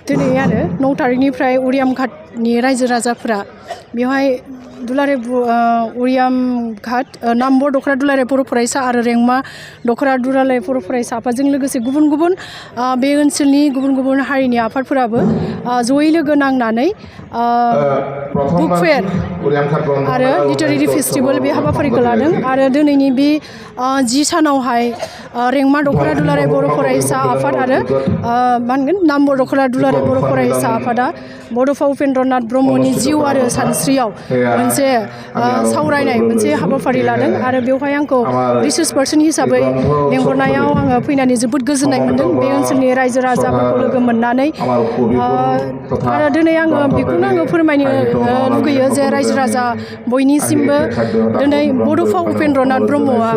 दिनै आरो 9 तारिखनिफ्राय उरियाम घाटनि रायजो राजाफोरा बेवहाय दुलाराय उरियाम घाट नाम्बर दखरा दुलाराय बर' फरायसा आरो रेंमा दखरा दुलाराय बर' फरायसा आफादजों लोगोसे गुबुन गुबुन बे ओनसोलनि गुबुन गुबुन हारिनि आफादफोराबो जयै लोगो नांनानै बुक फेयार आरो लिटारेरि फेस्टिभेल बे हाबाफारिखौ लादों आरो दिनैनि बे 10 सानावहाय रेंमा दखरा दुलाराय बर' फरायसा आफाद आरो मा होनगोन नाम्बर दखरा दुलाराय बर' फरायसा आफादा बड'फा उपेन्द्रनाथ ब्रह्मनि जिउ आरो सानस्रियाव मोनसे सावरायनाय मोनसे हाबाफारि लादों आरो बेवहाय आंखौ रिसार्च पार्सन हिसाबै लेंहरनायाव आङो फैनानै जोबोद गोजोननाय मोन्दों बे ओनसोलनि रायजो राजाफोरखौ लोगो मोननानै आरो दिनै आङो बेखौनो आङो फोरमायनो लुगैयो जे रायजो राजा बयनिसिमबो दिनै बड'फा उपेन्द्रनाथ ब्रह्मआ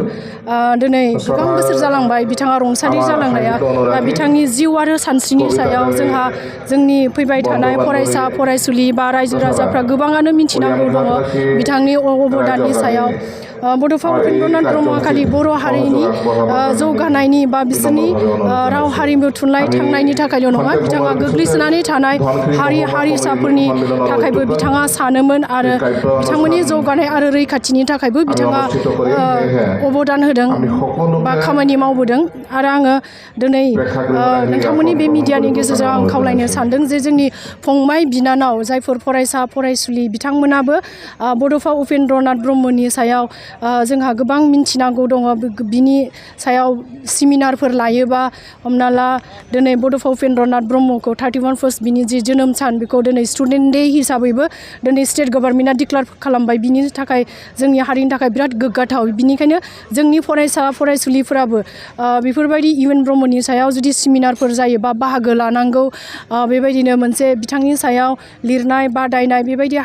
दिनै गोबां बोसोर जालांबाय बिथाङा रुंसारि जालांनाया दा बिथांनि जिउ आरो सानस्रिनि सायाव जोंहा जोंनि फैबाय थानाय फरायसा फरायसुलि बा रायजो राजाफ्रा गोबाङानो मिथिनांगौ दङ बिथांनि अबदाननि सायाव बड'फा उपेन्द्रनाथ ब्रह्मआ खालि बर' हारिनि जौगानायनि बा बिसोरनि राव हारिमु थुनलाइ थांनायनि थाखायल' नङा बिथाङा गोग्लैसोनानै थानाय हारिसाफोरनि थाखायबो बिथाङा सानोमोन आरो बिथांमोननि जौगानाय आरो रैखाथिनि थाखायबो बिथाङा अबदान होदों बा खामानि मावबोदों आरो आङो दिनै नोंथांमोननि बे मिडियानि गेजेरजों आं खावलायनो सानदों जे जोंनि फंबाय बिनानाव जायफोर फरायसा फरायसुलि बिथांमोनाबो बड'फा उपेन्द्रनाथ ब्रह्मनि सायाव जोंहा गोबां मिन्थिनांगौ दङ बिनि सायाव सेमिनारफोर लायोबा हमना ला दिनै बड'फा उपेन्द्रनाथ ब्रह्मखौ 31 फार्स्ट बिनि जि जोनोम सान बेखौ दिनै स्टुडेन्ट डे हिसाबैबो दिनै स्टेट गभर्नमेन्टआ डिक्लेयार खालामबाय बिनि थाखाय जोंनि हारिनि थाखाय बिराद गोग्गाथाव बिनिखायनो जोंनि फरायसा फरायसुलिफोराबो बेफोरबायदि इउएन ब्रह्मनि सायाव जुदि सेमिनारफोर जायोबा बाहागो लानांगौ बेबायदिनो मोनसे बिथांनि सायाव लिरनाय बादायनाय बेबायदि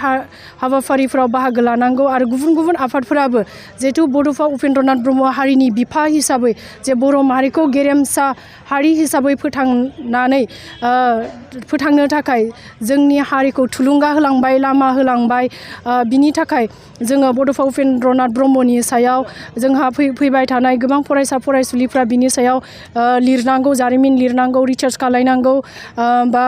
हाबाफारिफोराव बाहागो लानांगौ आरो गुबुन गुबुन आफादफोराबो जिहेथु बड'फा उपेन्द्रनाथ ब्रह्म हारिनि बिफा हिसाबै जे बर' माहारिखौ गेरेमसा हारि हिसाबै फोथांनो थाखाय जोंनि हारिखौ थुलुंगा होलांबाय लामा होलांबाय बिनि थाखाय जोङो बड'फा उपेन्द्रनाथ ब्रह्मनि सायाव जोंहा फैबाय थानाय गोबां फरायसा फरायसुलिफ्रा बिनि सायाव लिरनांगौ जारिमिन लिरनांगौ रिसार्च खालायनांगौ बा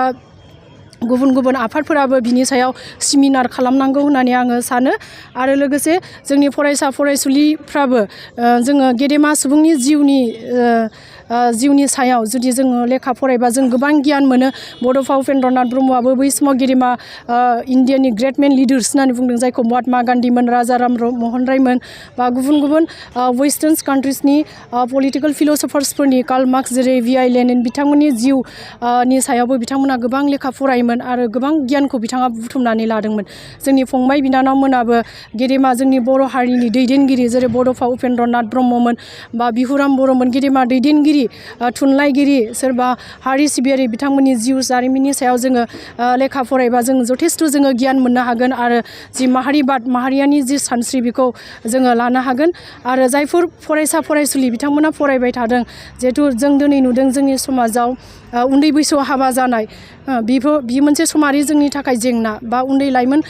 गुबुन गुबुन आफादफोराबो बिनि सायाव सेमिनार खालामनांगौ होननानै आङो सानो आरो लोगोसे जोंनि फरायसा फरायसुलिफ्राबो जोङो गेदेमा सुबुंनि जिउनि सायाव जुदि जोङो लेखा फरायबा जों गोबां गियान मोनो बड'फा उपेन्द्रनाथ ब्रह्मआबो बै समाव गेदेमा इण्डियानि ग्रेट मेन लिडार्स होननानै बुंदों जायखौ महात्मा गान्धीमोन राजा राममोहन रायमोन बा गुबुन गुबुन वेस्टार्न कान्ट्रिसनि पलिटिकेल फिलसफार्सफोरनि कार्ल मार्क्स जेरै V.I. लेनिन बिथांमोननि जिउनि सायावबो बिथांमोना गोबां लेखा फरायोमोन आरो गोबां गियानखौ बिथाङा बुथुमनानै लादोंमोन जोंनि फंबाय बिनानावमोनाबो गेदेमा जोंनि बर' हारिनि दैदेनगिरि जेरै बड'फा उपेन्द्रनाथ ब्रह्ममोन बा बिहुराम बर'मोन गेदेमा दैदेनगिरि थुनलाइगिरि सोरबा हारि सिबियारि बिथांमोननि जिउ जारिमिननि सायाव जोङो लेखा फरायबा जों जथेस्थ' जोङो गियान मोननो हागोन आरो जि माहारियानि जि सानस्रि बेखौ जोङो लानो हागोन आरो जायफोर फरायसा फरायसुलि बिथांमोना फरायबाय थादों जिहेथु जों दिनै नुदों जोंनि समाजाव उन्दै बैसोआव हाबा जानाय बियो मोनसे समारि जोंनि थाखाय जेंना बा उन्दै लाइमोन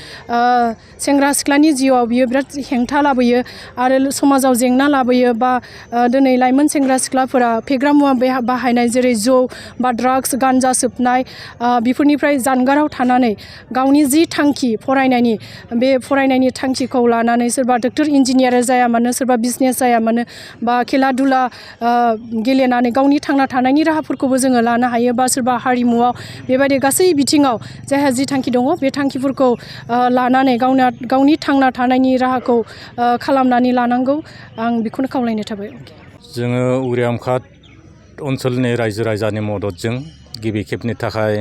सेंग्रा सिख्लानि जिउआव बियो बिराद हेंथा लाबोयो आरो समाजाव जेंना लाबोयो बा दिनै लाइमोन सेंग्रा सिख्लाफोरा फेग्रा मुवा बाहायनाय जेरै जौ बा ड्राग्स गान्जा सोबनाय बेफोरनिफ्राय जानगाराव थानानै गावनि जि थांखि फरायनायनि थांखिखौ लानानै सोरबा डक्टर इन्जिनियार जाया मानो सोरबा बिजनेस जाया मानो बा खेला दुला गेलेनानै गावनि थांना थानायनि राहाफोरखौबो जोङो लानो हायो बा सोरबा हारिमुआव बेबायदि गासै बिथिङाव जायहा जि थांखि दङ बे थांखिफोरखौ लानानै गावनि थांना थानायनि राहाखौ खालामनानै लानांगौ आं बेखौनो खावलायनो थाबाय जोङो उरियाम घाट ओनसोलनि रायजो राजानि मददजों गिबि खेबनि थाखाय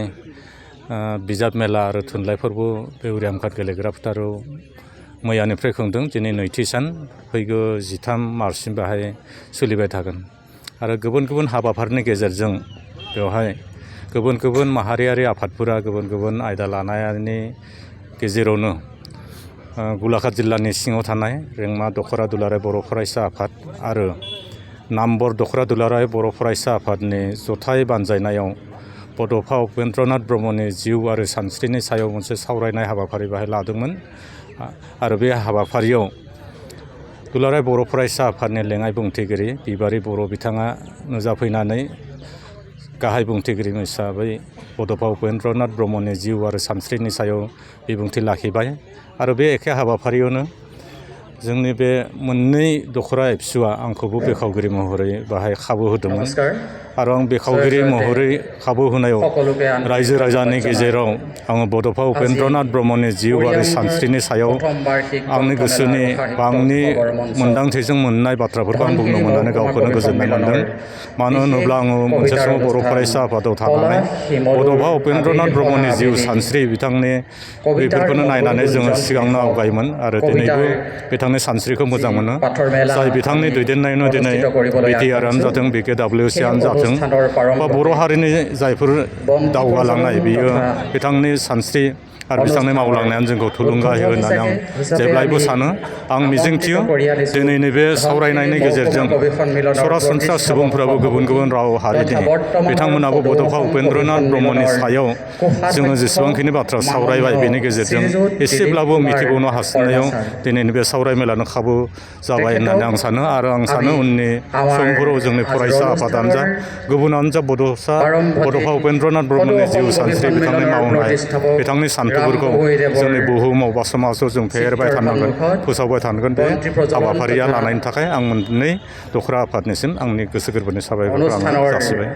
बिजाब मेला आरो थुनलाइ फोरबो बे उरियाम घाट गेलेग्रा फोथाराव मैयानिफ्राय खुंदों दिनै नैथि सान फैगौ 13 मार्चसिम बेहाय सोलिबाय थागोन आरो गुबुन गुबुन हाबाफारिनि गेजेरजों बेवहाय गुबुन गुबुन माहारियारि आफादफोरा गुबुन गुबुन आयदा लानायनि गेजेरावनो गलाघाट जिल्लानि सिङाव थानाय रेंमा दखरा दुलाराय बर' फरायसा आफाद आरो नाम्बर दखरा दुलाराय बर' फरायसा आफादनि जथाय बानजायनायाव बड'फा उपेन्द्रनाथ ब्रह्मनि जिउ आरो सानस्रिनि सायाव मोनसे सावरायनाय हाबाफारि बाहाय लादोंमोन आरो बे हाबाफारियाव दुलाराय बर' फरायसा आफादनि लेङाइ बुंथिगिरि बिबारि बर' बिथाङा नुजाफैनानै गाहाय बुंथिगिरि हिसाबै बड'फा उपेन्द्रनाथ ब्रह्मनि जिउ आरो सानस्रिनि सायाव बिबुंथि लाखिबाय आरो बे एखे हाबाफारियावनो जोंनि बे मोननै दखरा एबसुआ आंखौबो बेखावगिरि महरै बाहाय खाबु होदोंमोन आरो आं बेखावगिरि महरै खाबु होनायाव रायजो राजानि गेजेराव आङो बड'फा उपेन्द्रनाथ ब्रह्मनि जिउ आरो सानस्रिनि सायाव आंनि गोसोनि बा आंनि मोन्दांथिजों मोननाय बाथ्राफोरखौ आं बुंनो मोननानै गावखौनो गोजोननाय मोन्दों। मानो होनोब्ला आङो मोनसे समाव बर' फरायसा आफादाव थानानै बड'फा उपेन्द्रनाथ ब्रह्मनि जिउ सानस्रि बिथांनि बेफोरखौनो नायनानै जोङो सिगांनो आवगायोमोन आरो दिनैबो बिथांनि सानस्रिखौ मोजां मोनो। जाय बिथांनि दैदेननायावनो दिनै बिटिआरआनो जाथों BKWCआनो जाथों बा बर' हारिनि जायफोर दावगालांनाय बियो बिथांनि सानस्रि आरो बिथांनि मावलांनायानो जोंखौ थुलुंगा होयो होननानै आं जेब्लायबो सानो। आं मिजिंथियो दिनैनि बे सावरायनायनि गेजेरजों सरासनस्रा सुबुंफोराबो गुबुन गुबुन राव हारिनि बिथांमोनाबो बड'फा उपेन्द्रनाथ ब्रह्मनि सायाव जोङो जेसेबांखिनि बाथ्रा सावरायबाय बेनि गेजेरजों एसेब्लाबो मिथिबावनो हास्थायनायाव दिनैनि बे सावरायमेलानो खाबु जाबाय होननानै आं सानो आरो आं सानो उननि समफोराव जोंनि फरायसा आफादानो जा गुबुनानो जा बड'फा उपेन्द्रनाथ ब्रह्मनि जिउ सानस्रि बिथांनि मावनाय बिथांनि सान्थौफोरखौ जोंनि बुहुमाव बा समाजाव जों फेहेरबाय थानांगोन फोसावबाय थानांगोन। बे हाबाफारिया लानायनि थाखाय आं मोननै दखरा आफादनिसिम आंनि गोसो गोरबोनि साबायखरखौ आं जासिबाय।